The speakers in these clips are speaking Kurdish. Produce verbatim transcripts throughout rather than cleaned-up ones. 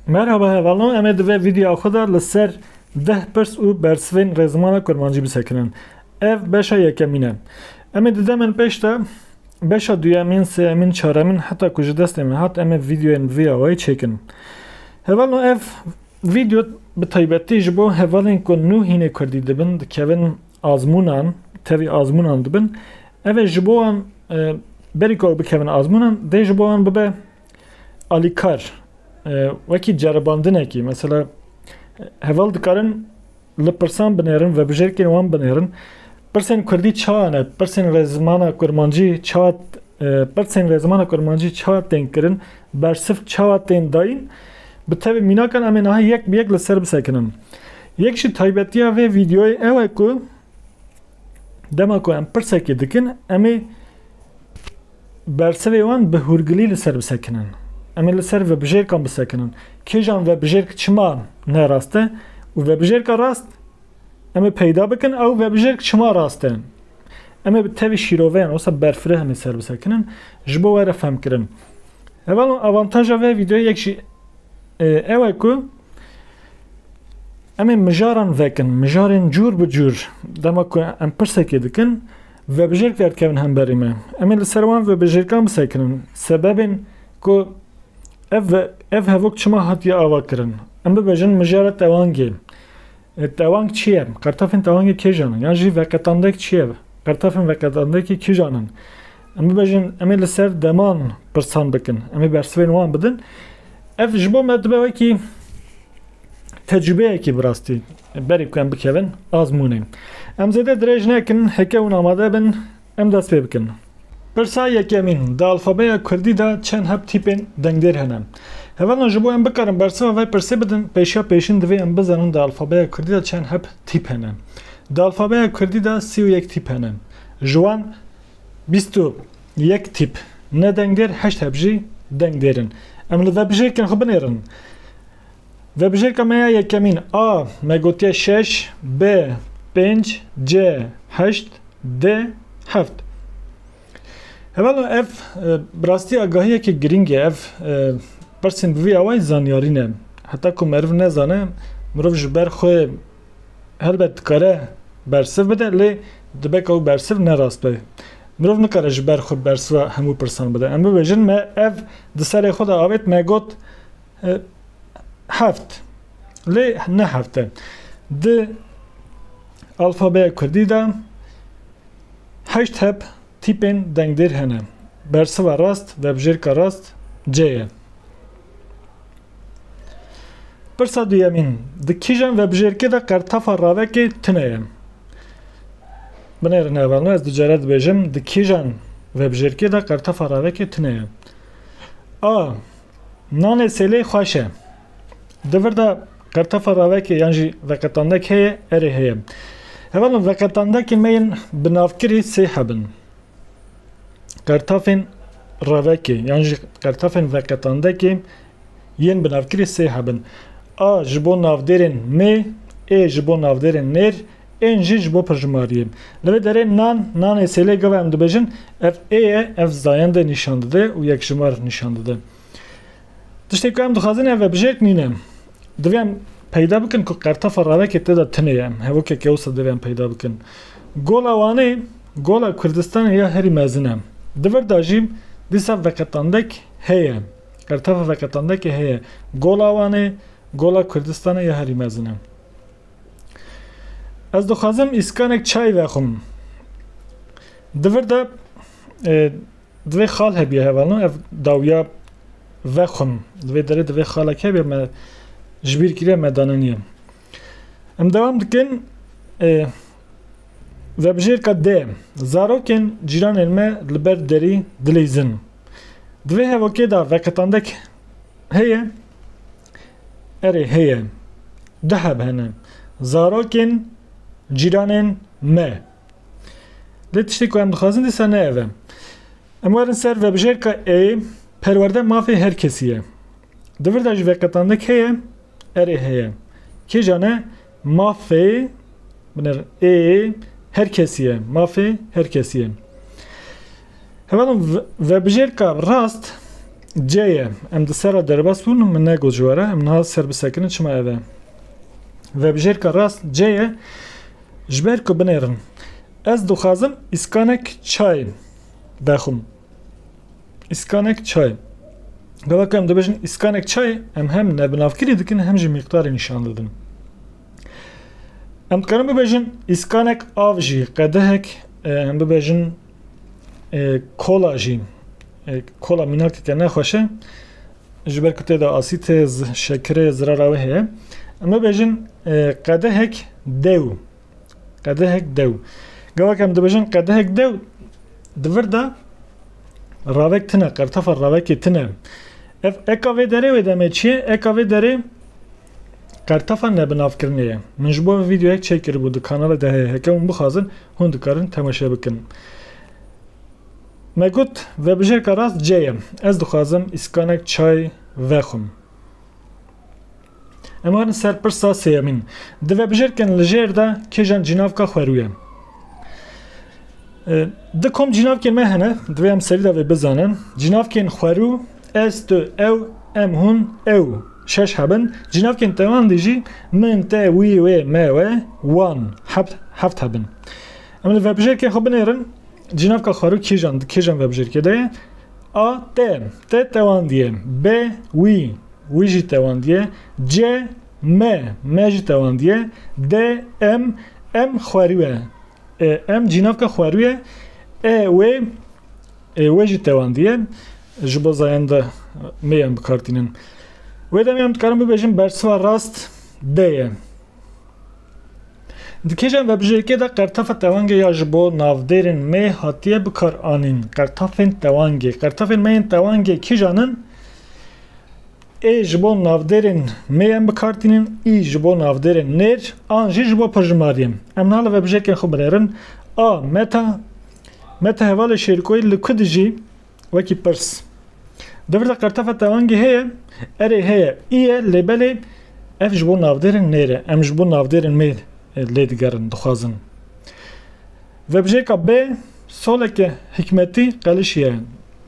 Merhaba hevalno, em ê di vê videoya xwe de li ser deh pirs û bersivên rêzimana kurmancî bisekinin. Ev beşa yekemîn e. Em ê di demên pêş de beşa duyemîn, sêyemîn, çaremîn heta ku ji destê me hat, em ê videoyên bi vî awayî çêkin. Hevalno, ev video bi taybetî ji bo hevalên ku nû hînê kurdî dibin, dikevin azmûnan, tevî azmûnan dibin. Ev ê ji bo wan, e, berî ku ew bikevin azmûnan, dê ji bo wan bibe alîkar, e, wekî ceribandinekî. Mesela, heval dikarin li pirsan binêrin, vebijêrkên wan binêrin. Pirsên kurdî çawa ne? Pirsên rêzimana kurmancî çawa, e, pirsên rêzimana kurmancî çawa tên kirin? Bersiv çawa tên dayîn? Bi tevî mînakan em ê niha yek bi yek li ser bisekinin. Yek ji taybetiya vê videoyê ew e ku dema ku em pirsekê dikin, em ê bersivê wan bi hûrgilî li ser bisekinin. Em ê li ser vebijêrkan bisekinin. Kîjan vebijêrk çima ne rast e û vebijêrka rast em ê peyda bikin, ew vebijêrk çima rast e. Em ê bi tevî şîroveyan, wisa berfireh em ê ser bisekinin, ji bo were fehmkirin. Hevalno, avantaja vê videoyê yek jî, e, ew e ku em ê mijaran vekin, mijarên cûr bi cûr. Dema ku em pirsekê dikin, vebijêrk derdikevin hemberî me. Em ê li ser wan vebijêrkan bisekinin. Sebebên ku ev ve-, ev hevok çima hatiye ava kirin? Em bibêjin mijara tewangê. E, tewang çi ye? Qertafên tewangê kîjan in? Yan jî veqetandek çi ye? Qertafên veqetandekê kîjan in? Em bibêjin, em ê li ser deman pirsan bikin. Em ê bersivên wan bidin. Ev ji bo me dibe wekî tecrûbeyekî bi rastî. Berî ku em bikevin azmûnê. Em zêde dirêj nekin, heke hûn amade bin, em dest pê bikin. Pirsa yekemîn, di alfabeya kurdî de çend heb tîpên dengdêr hene? Hevalno, ji bo em bikarin bersiva vê pirsê bidin, pêşiya pêşîn divê em bizanin di alfabeya kurdî de çend heb tîp hene. Di alfabeya kurdî de sî û yek tîp hene. Ji wan bîst û yek tîp ne dengdêr, heşt heb jî dengdêr in. Em li vebijêrkên xwe binêrin. Vebijêrka me ya yekemîn, A, me gotiye şeş, B, pênc, C, heşt, D, heft. Hevalno, ev, e, bi rastî agahiyekî girîng e. Ev, e, pirsên bi vî awayî zanyarî ne. Heta ku meriv nezane, mirov ji ber xwe helbet dikare bersiv bide, lê dibe ku ew bersiv ne rast be. Mirov nikare ji ber xwe bersiva hemû pirsan bide. Em bibêjin, me ev di serê xwe de avêt, me got, e, heft. Lê ne heft e. Di alfabeya kurdî de heşt heb tîpên dengdêr hene. Bersiva rast, vebijêrka rast C ye. Pirsa duyemîn, di kîjan vebijêrkê de qertafa ravekê tune ye? Binêrin hevalno, ez ducare dibêjim, di kîjan vebijêrkê de qertafa ravekê tune ye? A. Nanê sêlê xweş e. Di vir de qertafa ravekê yan jî veqetandek heye, erê heye. Hevalno, veqetandekên me yên binavkirî sê heb in. Qertafên ravekê yan jî qertafên veqetandekê yên binavkirî sê heb in. A ji bo navdêrên mê, ê ji bo navdêrên nêr, ên jî ji bo pirjimariyê. Li vê derê nan, nanê sêlê gava em dibêjin, ev ê ye, ev zayendê nîşan dide û yekjimar nîşan dide. Tiştê ku em dixwazin, ev vebijêrk nîne. Divê em peyda bikin ku qertafa ravekê tê de tune ye. Hevokeke wisa divê em peyda bikin. Gola Wanê, gola Kurdistanê ya herî mezin e. Di vir de jî dîsa veqetandek heye. Qertafa veqetandekê heye. Gola Wanê, gola Kurdistanê ya herî mezin e. Ez dixwazim îskanek çay vexwim. Di vir de, e, divê xal hebiye hevalno, ev dawiya vexwim. Divê derê divê xalek hebiye, me ji bîr kiriye, me daneniye. Em dewam dikin, e, vebijêrka D. Zarokên cîranên me li ber derî dileyzin. Di vê hevokê de veqetandek heye? Erê, heye. Du heb hene. Zarokên cîranên me. Lê tiştê ku em dixwazin dîsa ne ev e. Em werin ser vebijêrka ê, perwerde mafê her kesî ye. Di vir de jî veqetandek heye? Erê, heye. Kîjan e? Mafê, binêr, ê her kesî ye. Mafê her kesî ye. Hevalno, ve-, vebijêrka rast C ye. Em di ser re derbas bûn, min negot ji we re. Em niha ser bisekinin, çima ev e. Vebijêrka rast C ye. Ji ber ku binêrin. Ez dixwazim îskanek çay vexwim. Îskanek çay. Gava ku em dibêjin îskanek çay, em hem nebinavkirî dikin, hem jî mîqdarê nîşan didin. Em dikarin bibêjin îskanek av jî, qedehek, e, em bibêjin, e, kola jî. E, kola mînakeke nexweş e. Ji ber ku tê de asîtê, z-, şekirê, zirara wê heye. Em bibêjin, e, qedehek dew. Qedehek dew. Gava ku em dibêjin qedehek dew, di vir de ravek tune, qertefa ravekê tune. Ev eka vê derê wê demê çi ye? Eka vê derê qertefa nebinavkirinê ye. Min ji bo vîdeoyek çêkiribû, di kanalê de heye. Heke hûn bixwazin, hûn dikarin temaşe bikin. Me got, vebijêrka rast C ye. Ez dixwazim îskanek çay vexwim. Em herin ser pirsa sêyemîn. Di vebijêrkên li jêr de kîjan cînavka xwerû ye? E, di kom cînavkên me hene, divê em serî de vê bizanin. Cînavkên xwerû, ez, tu, ew, em, hûn, ew, şeş hebin. Cînavkên tewandî jî min, te, wî, wê, me, we, wan, heft, heft hebin. Em li vebijêrkên xwe binêrin. Cînavka xwerû kîjan, di kîjan vebijêrkê de ye? A, te, te tewandî ye. B, wî, wî jî tewandî ye. C, me, me jî tewandî ye. D, em, em xwerû ye. E, em cînavka xwerû ye. E, wê, e, wê jî tewandî ye. Ji bo zayenda me em bi kar tînin. Wê demê em dikarin bibêjin bersiva rast D ye. Di kîjan vebijêrkê de qertefa tewangê ya ji bo navdêrên me hatiye bikaranîn? Qertefên tewangê. Qertefên me yên tewangê kîjan in? Ê ji bo navdêrên me em bikartînin, î ji bo navdêrên nêr, an jî ji bo pirjimariyê. Em niha li vebijêrkên xwe binêrin. A, meta, meta hevalê Şêrkoyî li ku dijî? Wekî pirs. Di vir de qertefa tewangê heye? Erê heye. Î ye, lê belê ev ji bo navdêrên nêr e. Em ji bo navdêrên me, e, lê digerin, dixwazin. Vebijêrka B, soleke hikmetî qelişî ye.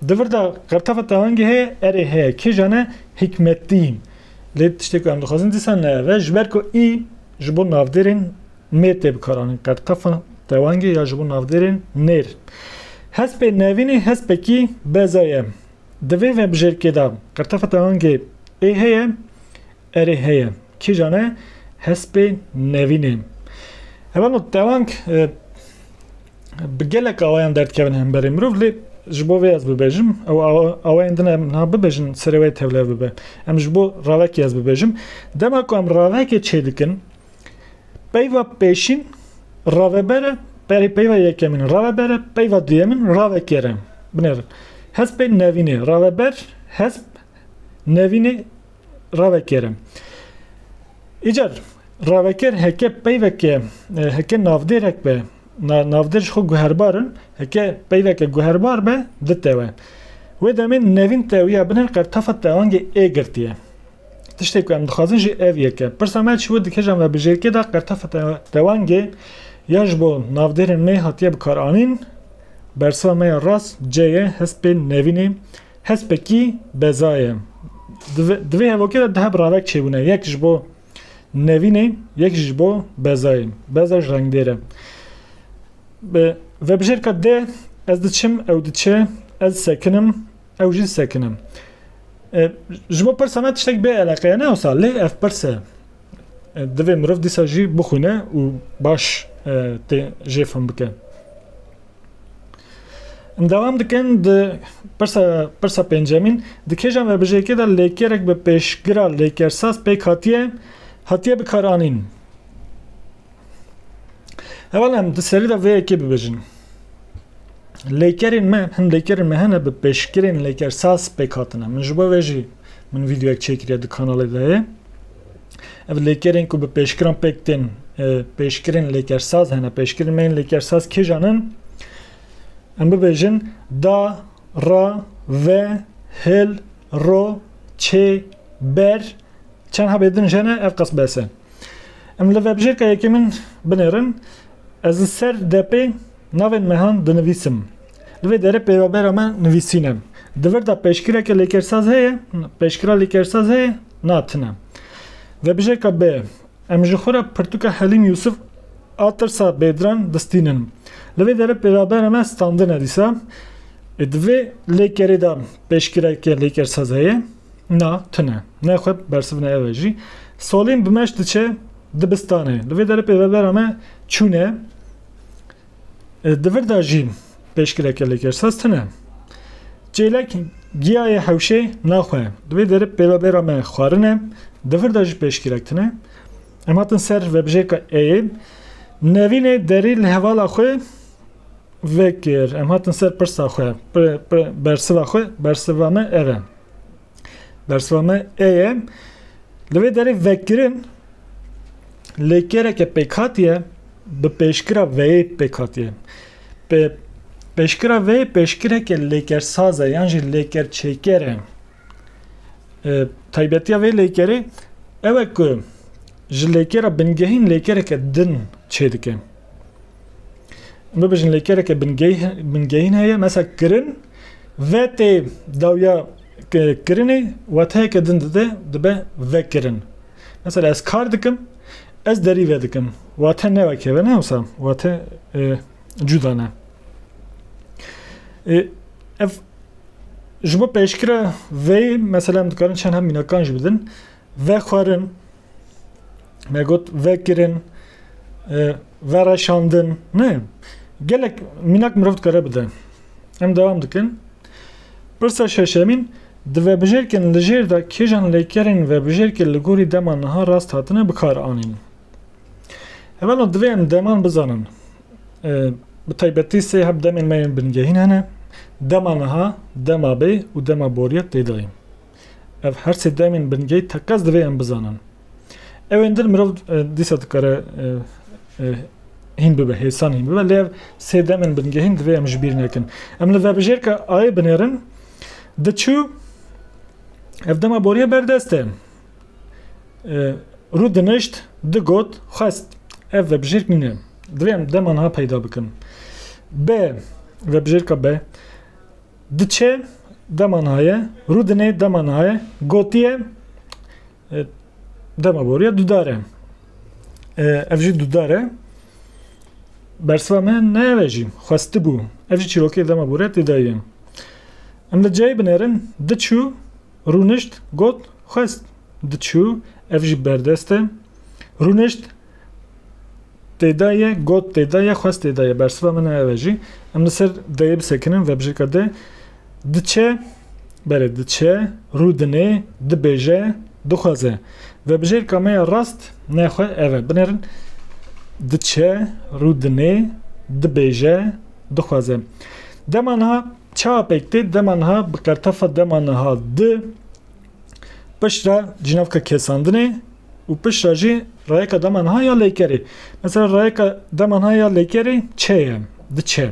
Di vir de qertefa tewangê heye? Erê heye. Kîjan e? Hikmetî. Lê tiştê ku em dixwazin dîsa ne ev e. Ji ber ku î ji bo navdêrên mê tê bikaranîn. Qertefa tewangê ya ji bo navdêrên nêr. Hespê nevînê hespekî beza ye. Di vê vebijêrkê de qertefa tewangê ê heye, erê heye. Kîjan e? Hespê nevînê. Hevalno tewang, e, bi gelek awayan derdikevin hemberê mirov, lê ji bo vê ez bibêjim, ew awa-, awayên din em niha bibêjin, serê wê tevlihev bibe. Em ji bo ravekê ez bibêjim. Dema ku em ravekê çêdikin, peyva pêşîn raveber e, berî peyva yekemîn raveber e, peyva duyemîn ravekêr e. Binêrin. Hespê nevînê raveber, hesp nevînê ravekêr e. Îcar ravekêr heke peyveke, e, heke navdêrek be, na-, navdêr ji xwe guherbar in, heke peyveke guherbar be, ditewe. Wê demê nevîn tewiya binêr qertefa tewangê ê girtiye. Tiştê ku em dixwazin jî ev yek e. Pirsa me çi bû, di kîjan vebijêrkê de qertefa te-, tewangê ya ji bo navdêrên me hatiye bikaranîn? Bersiva me ya rast C ye, hespê nevînê, hespekî beza ye. Di vê, di vê hevokê de du heb ravek çêbûne. Yek ji bo nevînê, yek jî ji bo bezayê. Beza ji rengdêr e. Bi vebijêrka D, ez diçim, ew diçe, ez sekinim, ew jî sekine. E, ji bo pirsa me tiştek bê eleqe ye, ne wisa, lê ev pirs e. E, divê mirov dîsa jî bixwîne û baş, e, tê jê fem bike. Em dewam dikin di pirsa, pirsa pêncemîn. Di kîjan vebijêrkê de lêkerek bi pêşgira lêkersaz pêk hatiye, hatiye bikaranîn? Heval em di serî de vê yekê bibêjin. Lêkerên me, hin lêkerên me hene bi pêşgirên lêkersaz pêk hatine. Min ji bo vê jî min vîdeoyek çêkiriye di kanalê de ye. Ev lêkerên ku bi pêşgiran pêk tên, e, pêşgirên lêkersaz hene. Pêşgirên me yên lêkersaz kîjan in? Em bibêjin da, ra, ve, hil, ro, çê, ber, çend hebê din jene, ev qas bes e. Em li vebijêrka yekemîn binêrin. Ez li ser depê navên mehan dinivîsim. Li vê derê peyvabera me nivîsîne. Di vir de pêşkireke lêkersaz heye? Pêşkira lêkersaz heye? Na, tune. Vebijêrka B. Em ji xwe re pirtûka Helîm Yûsif a Tirsa Bêdiran distînin. Li vê derê pêvebera me standine dîsa. Ê, di vê lêkerê de pêşkireke lêkersaz heye? Na, tune. Nexwe, bersivine ev e jî. Solîn bi meş diçe dibistanê. Li vê derê pêvebera me çûne. E, di vir de jî pêşkireke lêkersaz tune. Çêlek giyayê hewşê naxwe. Di vê derê pêvebera me xwarin e. Di vir de jî pêşkirek tune. Em hatin ser vebijêrka Êyê. Nevînê derî li hevala xwe vekir. Em hatin ser pirsa xwe. Pir, pir, bersiva xwe. Bersiva me ev e. Bersiva me ê ye. Li vê derê vekirin lêkereke pêkhatiye, bi pêşkira veyê pêkhatiye. Pê-, pêşkira veyê pêşkireke lêkersaz e, yan jî lêkerçêker e. E, taybetiya vê lêkerê ew e ku ji lêkera bingehîn lêkereke din çêdike. Bibêjin lêkereke bingehî-, bingehîn heye, mesela kirin, ve tê dawiya ki-, kirinê, wateyeke din dide, dibe vekirin. Mesela ez kar dikim, ez derî vedikim. Wate ne wek heve ne wisa, wate, e, cuda ne. E, ev ji bo pêşkira veyê, mesela em dikarin çend heb mînakan jî bidin. Vexwarin, me got vekirin, e, vereşandin. Ne? Gelek mînak mirov dikare bide. Em dewam dikin. Pirsa şeşemîn, di vebijêrkên li jêr de kîjan lêkerên vebijêrkê li gorî dema niha rast hatine bi kar anîn? Hevalno, divê em deman bizanin. E, bi taybetî sê heb demên me yên bingehîn hene. Dema niha, dema bê û dema boriya têdayî. Ev her sê demên bingehîn teqez divê em bizanin. Ewên din mirov, e, dîsa dikare, e, e, hîn bibe, hêsan hîn bibe. Lê ev sê demên bingehîn divê em ji bîr nekin. Em li vebijêrka Ayê binêrin. Diçû, ev dema boriya berdest e. E, rûdinişt, digot, xwest. Ev vebijêrk nîne. Divê em dema niha peyda bikin. B, vebijêrka B. Diçe, dema niha ye. Rûdinê, dema niha ye. Gotiye, e, dema boriya dudar e. E, ev jî dudar e. Bersiva me ne ev e jî. Xwestibû. Ev jî çîrokê dema boriya têdayî ye. Em li ceyê binêrin. Diçû, rûnişt, got, xwest. Diçû, ev jî berdest e. Rûnişt, têda ye, got têda ye, xwest têda ye. Bersiva min ev e jî. Em li ser deyê bisekinin, vebijêrka D. Diçe, berê diçe, rûdinê, dibêje, dixwaze. Vebijêrka me ya rast, nexwe ev e. Binêrin, diçe, rûdinê, dibêje, dixwaze. Dema niha çawa pêk tê? Dema niha bi qertefa dema niha di, piştre cînavka kesandinê û piştre jî rayeka dema niha ya lêkerê. Mesela rayeka dema niha ya lêkerê çe ye, diçe.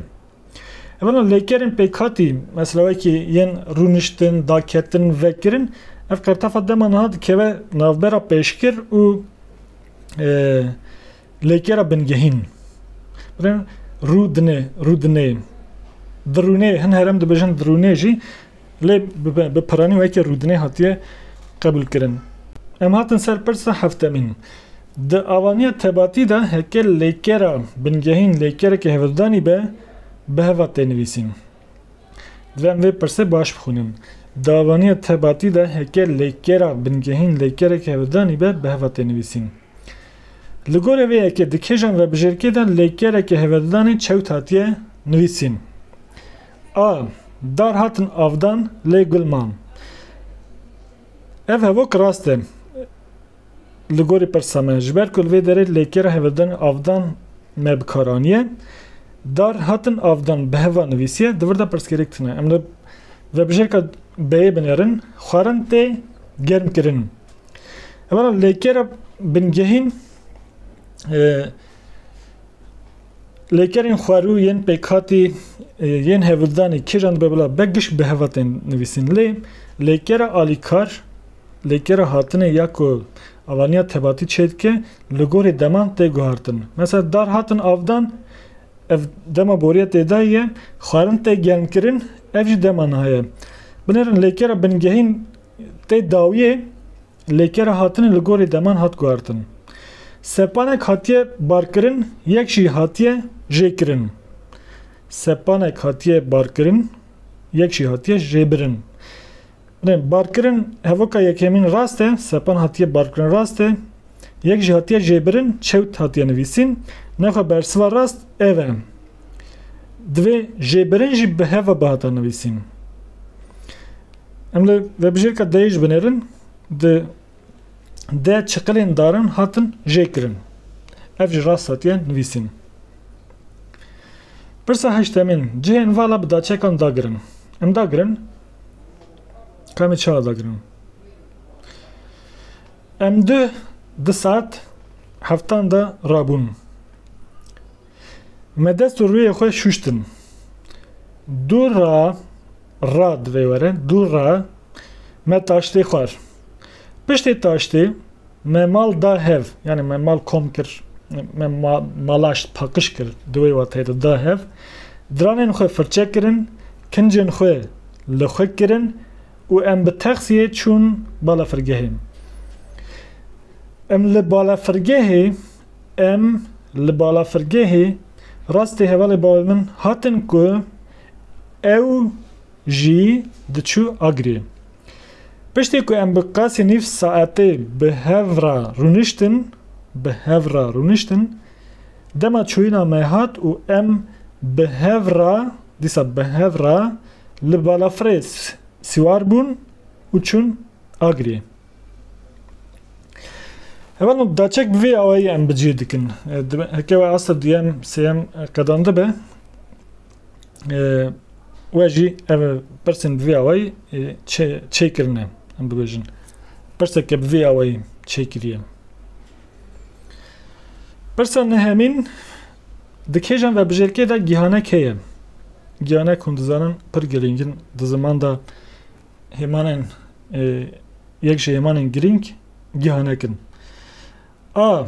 Evela lêkerên pêkhatî, mesela wekî yên rûniştin, daketin, vekirin, ev qertefa dema niha dikeve navbera pêşkir û, e, lêkera bingehîn. Rû dinê, rû dinê. Dirûnê, hin herem dibêjin dirûnê jî, lê bi, bi, bi piranî weke rûdinê hatiye qebûlkirin. Em hatin ser pirsa heftemîn. Di avaniya tebatî de heke lêkera bingehîn lêkereke hevdanî be, bi heva tê nivîsîn. Divê em vê pirsê baş bixwînin. Di avaniya tebatî de heke lêkera bingehîn lêkereke hevdanî be, bi heva tê nivîsîn. Li gorî vê yekê di kêjan vebijêrkê de lêkereke hevdanê çewt hatiye nivîsîn? A. Dar hatin avdan, lê gul man. Ev hevok rast e. Li gorî pirsa me, ji ber ku li vê derê lêkera hevdan avdan me bi kar aniye, dar hatin avdan bi heva nivîsiye, di vir de pirsgirêk tune. Em li vebijêrka B'yê binêrin, xwarin tê germkirin. Hevala lêkera bingehîn, e, lêkerên xwarû yên pêkhatî, e, yên hevdanî kêjan dibe bila be giş bi heva tên nivîsîn. Lê lêkera alîkar, lêkera hatinê ya ku avaniya tebatî çêdike, li gorî deman tê guhartin. Mesela dar hatin avdan, ev dema boriya têdayî ye, xwarin tê germkirin, ev jî dema niha ye. Binêrin lêkera bingehîn tê dawiyê, lêkera hatinê li gorî deman hat guhertin. Sepanek hatiye barkirin, yek jî hatiye jêkirin. Sepanek hatiye barkirin, yek jî hatiye jêbirin. Binêrin barkirin hevoka yekemîn rast e, sepan hatiye barkirin rast e. Yek jî hatiye jêbirin, çewt hatiye nivîsîn. Nexwe bersiva rast ev e. Divê jêbirin jî bi hev ve bihata nivîsîn. Em li vebijêrka D yê jî binêrin, di D çiqilên darin hatin jêkirin. Ev jî rast hatiye nivîsîn. Pirsa heştemîn, cihên vala bi daçekan dagirin. Em dagirin. Ka em ê çawa dagirin? Em du, du saet heftan de rabûn. Me dest û rûyê xwe şûştin. Dû ra, ra divê were, dû ra me taştê xwar. Piştê taştê me mal da hev, yani me mal kom kir, me ma-, malaşt, paqij kir, di wê wateyê de da hev. Diranên xwe firçe kirin, kincên xwe li xwe kirin û em bi taksiyê çûn balafirgehê. Em li balafirgehê, em li balafirgehê rastê hevalê bavê min hatin ku ew jî diçû Agiriyê. Piştî ku em bi qasî nîv saetê bi hev re rûniştin, bi hev re rûniştin, dema çûyîna me hat û em bi hev re, dîsa bi hev re li balafirê s-, siwar bûn û çûn Agiriyê. Hevalno, daçek bi vî awayî em bi cî dikin. E, dibe-, heke we asta duyem, sêyem, e, qedandibe, e, we jî ev pirsên bi vî awayî, e, çê-, çêkirine, em bibêjin. Pirseke bi vî awayî çêkiriye. Pirsa nehemîn, di kêjan vebijêrkê de gihanek heye? Gihanek hûn dizanin pir girîng in, di ziman de hêmanên, e, yek ji hêmanên girîng gihanek in. A.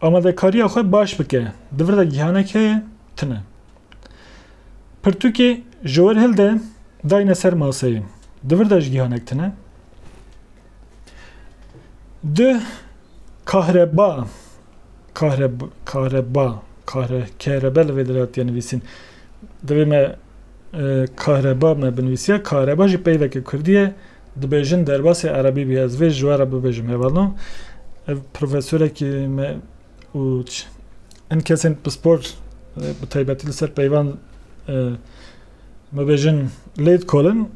Amadekariya xwe baş bike. Di vir de gihanek heye? Tine. Pirtûkê ji wir hilde, dayne ser maseyê. Di vir de jî gihanek tine. Du. Kahreba. Kahreb-, kahreba. Kahre-, kehrebe li vê derê hatiye nivîsîn. Divê me, e, kahreba me binivîsiya. Kahreba jî peyveke kurdî ye. Dibêjin derbasê erebî bûye. Ez vê ji we re bibêjim, hevalno. Ev profesorekî me û ç-, hin kesên pispor, e, bi taybetî li ser peyvan, e, me bêjin lê dikolin,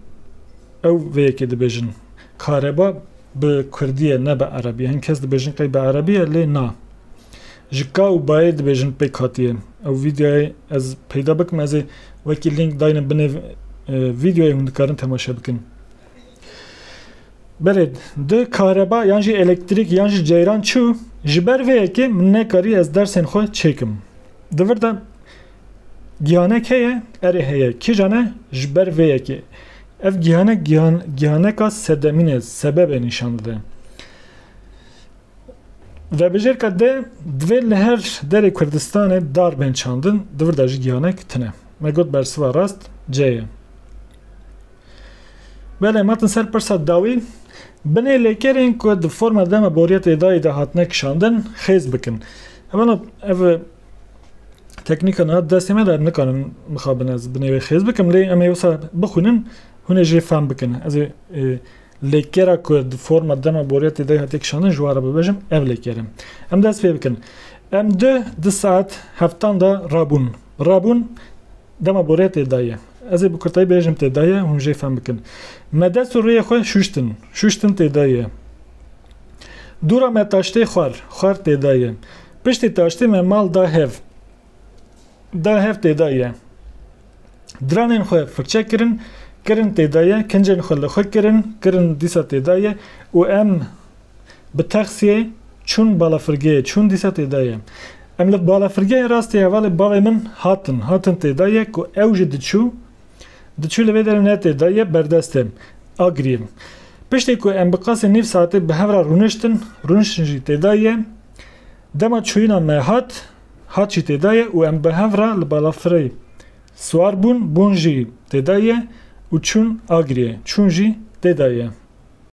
ew vê yekê dibêjin. Kareba bi kurdî ye, ne bi erebî. Hin kes dibêjin qey bi erebî ye, lê na. Ji ka û bayê dibêjin pêk hatiye. Ew vîdeoyê ez peyda bikim, ez ê wekî link daynim binê, e, vîdeoyê hûn dikarin temaşe bikin. Belê, di kareba yan jî elektrîk yan jî ceyran çû, ji ber vê yekê min nekarî ez dersên xwe çêkim. Di vir de gihanek heye, erê heye. Kîjan e? Ji ber vê yekê. Ev gihanek gihan-, gihaneka sedemîn e, sebebê nîşan dide. Vebijêrka D, divê li her derê Kurdistanê dar bên çandin, di vir de jî gihanek tine. Me got bersiva rast C ye. Belê, me hatin ser pirsa dawî. Binê lêkerên ku di forma dema boriyetê dayî de hatine kişandin, xêz bikin. Hevalno, ev teknîka niha destê me de nikarin mixabin ez binê wê xêz bikim, lê em ê wisa bixwînin, hûn ê jê fehm bikin. Ez ê, e, lêkera ku di forma dema boriyetê de hatiye kişandin ji we re bibêjim, ev lêker e. Em dest pê bikin. Em du, du saet heftan de rabûn. Rabûn dema boriyetê de ye. Ez ê bi kurtayî bêjim tê de ye, hûn jê fehm bikin. Me dest û rûyê xwe şûştin. Şûştin tê de ye. Dû ra me taştê xwar. Xwar tê de ye. Piştî taştê me mal da hev. Da hev tê de ye. Diranên xwe firçe kirin, kirin tê de ye, kincên xwe li xwe kirin, kirin dîsa tê de ye û em bi taksiyê çûn balafirgehê, çûn dîsa tê de ye. Em li balafirgehê rastî hevalê bavê min hatin, hatin tê de ye ku ew jî diçû, diçû li vê derê ne tê de ye, berdest e, Agiriyê. Piştî ku em bi qasî nîv saetê bi hev re rûniştin, rûniştin jî tê de ye, dema çûyîna me hat, hat jî tê de ye û em bi hev re li balafirê siwar bûn, bûn jî tê de ye û çûn agiriyê. Çûn jî tê de ye.